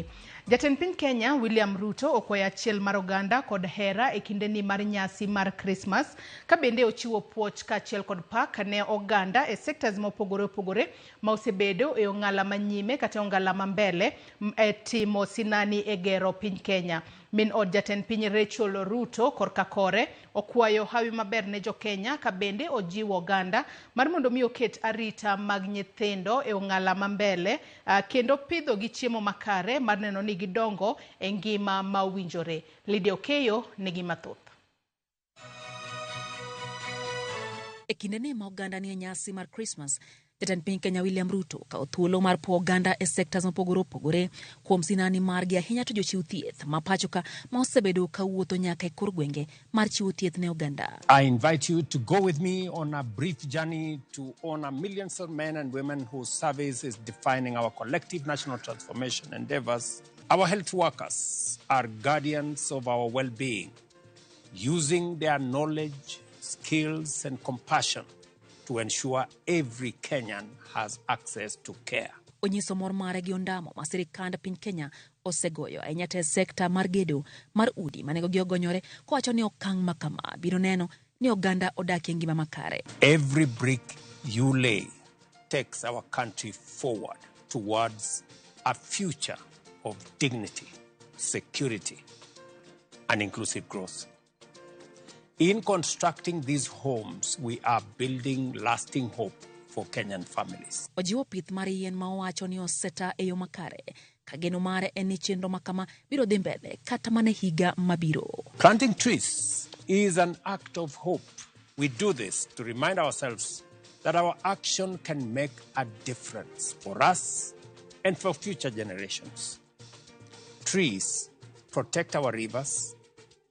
machiegni. Jatend piny Kenya William Ruto okwayo achiel mar oganda kod hera e kindeni mar nyasi mar Krismas, ka bende ochiwo puoch kaachiel kod pak ne oganda e sectors mopogore opogore ma osebedo e ong'ala manyime kata e ong'ala ma mbele e timo sinani e gero piny Kenya. Min od jatend piny Rachel Ruto korka kore okwayo hawi maber ne jo-Kenya ka bende ojiwo oganda mar mondo mi oket arita mag nyithindo e ong'ala ma mbele kendo pidho gi chiemo makare mar neno ni gidongo e ngima ma owinjore. Lydia Okeyo nigi mathoth. E kindeni ma oganda nie nyasi mar Krismas, jatend piny Kenya William Ruto okawo thuolo mar puo oganda e sectors mopogore opogore kuom sinani margi, ahinya to jochiw thieth ma pacho ka ma osebedo ka wuotho nyaka e kor gwenge mar chiwo thieth ne oganda. I invite you to go with me on a brief journey to honor millions of men and women whose service is defining our collective national transformation endeavors. Our health workers are guardians of our well-being, using their knowledge, skills, and compassion to ensure every Kenyan has access to care. Onyiso mor mare gi ondamo ma sirikand piny Kenya osegoyo ahinya te sekta mar gedo mar udi ma nengogi ogonyore, kowacho ni okang' ma kama biro neno ni oganda odakie ngima makare. Every brick you lay takes our country forward towards a future of dignity, security, and inclusive growth. In constructing these homes, we are building lasting hope for Kenyan families. Ojiwo pith mar yien ma owacho ni oseta e yo makare, ka geno mare en ni chenro ma kama biro dhi mbele kata mana higa mabiro. Planting trees is an act of hope. We do this to remind ourselves that our action can make a difference for us and for future generations. Trees protect our rivers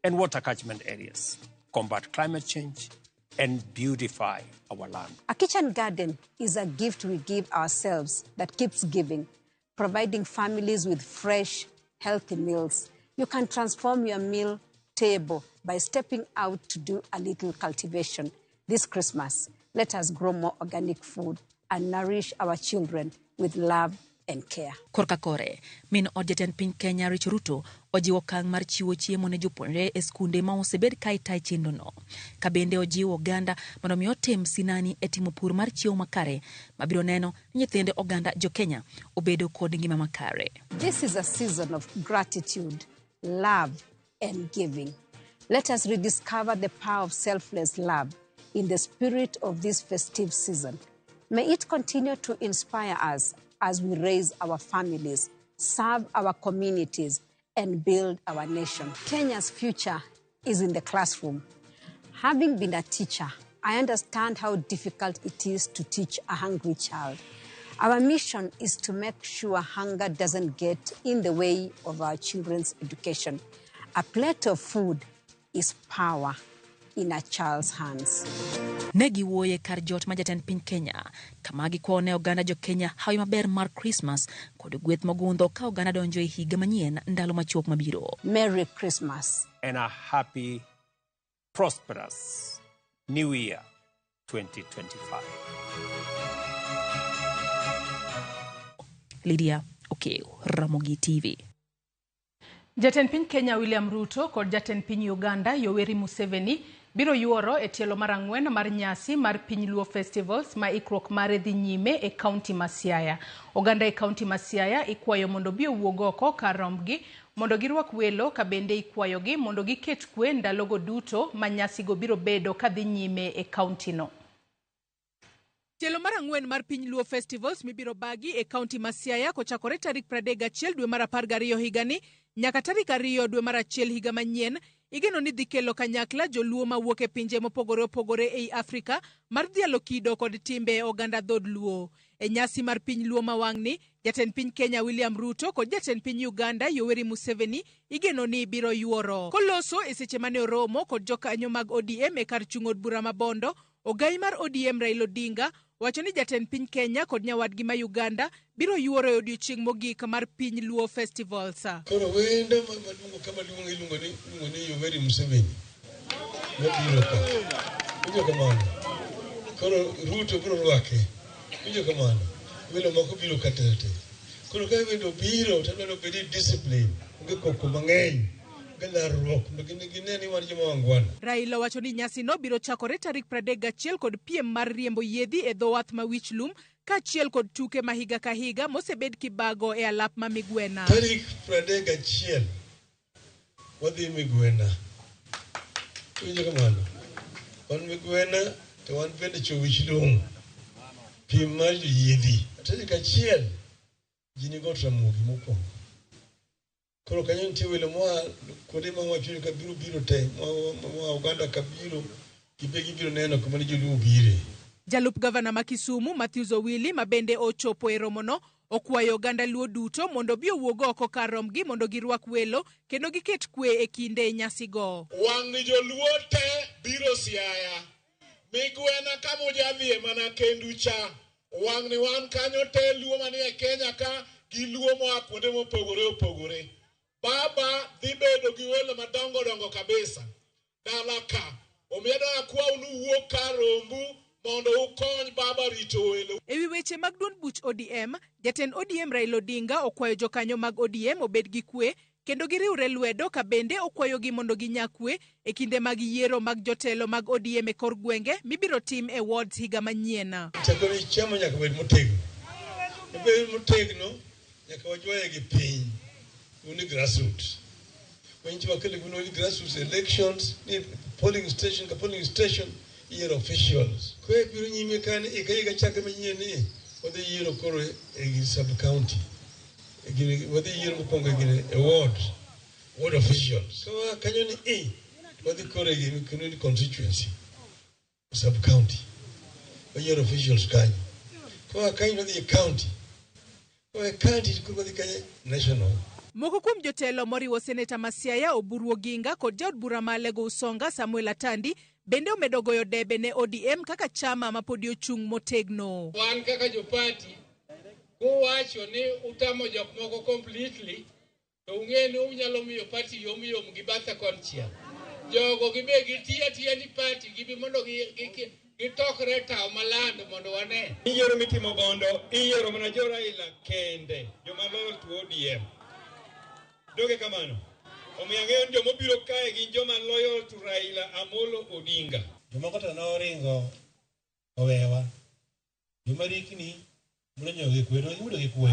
and water catchment areas, combat climate change, and beautify our land. A kitchen garden is a gift we give ourselves that keeps giving, providing families with fresh, healthy meals. You can transform your meal table by stepping out to do a little cultivation. This Christmas, let us grow more organic food and nourish our children with love and care. Korka kore, min od jatend piny Kenya Rachel Ruto ojiwo okang' mar chiwo chiemo ne jopuonjre e skunde ma osebed ka itayo chenrono. Ka bende ojiwo oganda mondo mi otim sinani e timo pur mar chiemo makare mabiro neno ni nyithind oganda jo Kenya obedo kod ngima makare. This is a season of gratitude, love, and giving. Let us rediscover the power of selfless love in the spirit of this festive season. May it continue to inspire us as we raise our families, serve our communities, and build our nation. Kenya's future is in the classroom. Having been a teacher, I understand how difficult it is to teach a hungry child. Our mission is to make sure hunger doesn't get in the way of our children's education. A plate of food is power in a child's hands. Ne giwuoye kar jot ma jatend piny Kenya kama gikwayo ne oganda jo Kenya hawi maber mar Krismas kod gweth mogundho ka oganda donjo e higa manyien ndalo machuok mabiro. Merry Christmas. And a happy, prosperous New Year 2025. Lydia Okeyo, Ramogi TV. Jatend piny Kenya William Ruto kod jatend piny Uganda Yoweri Museveni biro yuoro e tielo mar 4 mar nyasi mar Piny Luo Festivals ma ikruok mare dhi nyime e kaunti ma Siaya. Oganda e kaunti ma Siaya ikwayo mondo bi owuog oko kar rombgi mondo girwak welo, ka bende ikwayogi mondo giket kwe ndalogo duto ma nyasigo biro bedo kadhi nyime e kaunti no. Tielo mar 4 mar Piny Luo Festivals mibiro bagi e kaunti ma Siaya kochakore tarik 31 dwe mar 12 higani nyaka tarik 2 dwe mar 1 higa manyien, igeno ni dhi kelo kanyakla joluo mawuok e pinje mopogore opogore ei Afrika mar dhialo kido kod timbe oganda dhod Luo. E nyasi mar Piny Luo ma wang'ni, jatend piny Kenya William Ruto kod jatend piny Uganda Yoweri Museveni igeno ni biro yuoro. Koloso e seche mane oromo kod jokanyo mag ODM e kar chung' od bura ma Bondo, ogai mar ODM Raila Odinga wacho ni jatend piny Kenya kod nyawadgi ma Uganda biro yuoro e odiochieng' mogik mar Piny Luo Festivals. Koro wende maluongo kama luongo iluongo ni Yoweri Museveni mabiro ka. Winjo kamano. Koro Ruto biro rwake. Winjo kamano. Welo moko biro ka te. Koro ka wendo biro to dwaro bed discipline, onge koko mang'eny, onge larruok, mondo gine ni wan joma wangwana. Raila owacho ni nyasino biro chakore tarik 31 kod piem mar riembo yiedhi e dho wath ma Wich Lum kaachiel kod tuke ma higa ka higa mosebed kibago e alap ma Migwena. Tarik 31 wadhi Migwena. Iwinjo kamano? Wan Migwena to wan bende cho Wich Lum. Piem mar joyiedhi. Tarik 1 ji ni Got Ramogi mokwongo. Koro kanyo nitie welo moa kuonde ma wacho ka biro biro te, moa Uganda ka biro, gibe gibiro neno kuma ne joluo bire. Jalup gavana ma Kisumu Matthews Owili ma bende ochopo e romono okwayo oganda Luo duto mondo obi owuog oko kar romgi mondo girwak welo kendo giket kwe e kinde nyasigo. Wang' joluo te biro Siaya. Migwena kama ujadhie mana kendu cha. Wang' ni wan kanyo te Luo manie Kenya ka gi Luo moa kuonde mopogore opogore. Baba dhi bedo gi welo madongo dongo kabisa. Dala ka. Omiyo akwau ni uwuog kar rombu mondo ukony baba rito welo. Ewi weche mag duond buch ODM, jatend ODM Raila Odinga okwayo jokanyo mag ODM obed gi kwe kendo giriwre lwedo ka bende okwayogi mondo ginya kwe e kinde mag yiero mag jotelo mag ODM e kor gwenge mibiro tim e wards higa manyien. Chakore chama nyaka bed motegno. Obed motegno nyaka wajwaye gi piny. Uni grassroots. Wanchi wakele gino grassroots elections, ni polling station ka polling station yiero officials. Kwe biro nyime kan ika higa chakre manyien ni wadhi yiero koro e sub county. Wadhi yiero mokwongo e ward, ward officials. Kawa kanyo ni e wadhi koro e gini constituency, sub county. Wayiero officials kanyo. Kawa kanyo wadhi e county. Kawa e county koro wadhi kanyo national. Moko kuom jotelo moriwo seneta ma Siaya Oburu Oginga kod jaod bura ma Alego Usonga Samuel Atandi bende omedo goyo debe ne ODM kaka chama ma podi ochung' motegno. Wan kaka jopati kuwacho ni utamo jok moko completely to ung'e ni unyalo miyo party yom yom gi bathe konchiel. Jogo gibe gitiyo atiya ni party gibi mondo gitokre tawo malando mondo wane. Iyiero mitimo Bondo, iyiero mana jo Raila kende, joma loyal to ODM. Doge kamano. Omiyo ang'eyo ni jomobiro kae gin joma loyal to Raila Amolo Odinga. Jomoko to noringo owewa. Joma rikni mondo gi kwe, to giyudo gi kwe.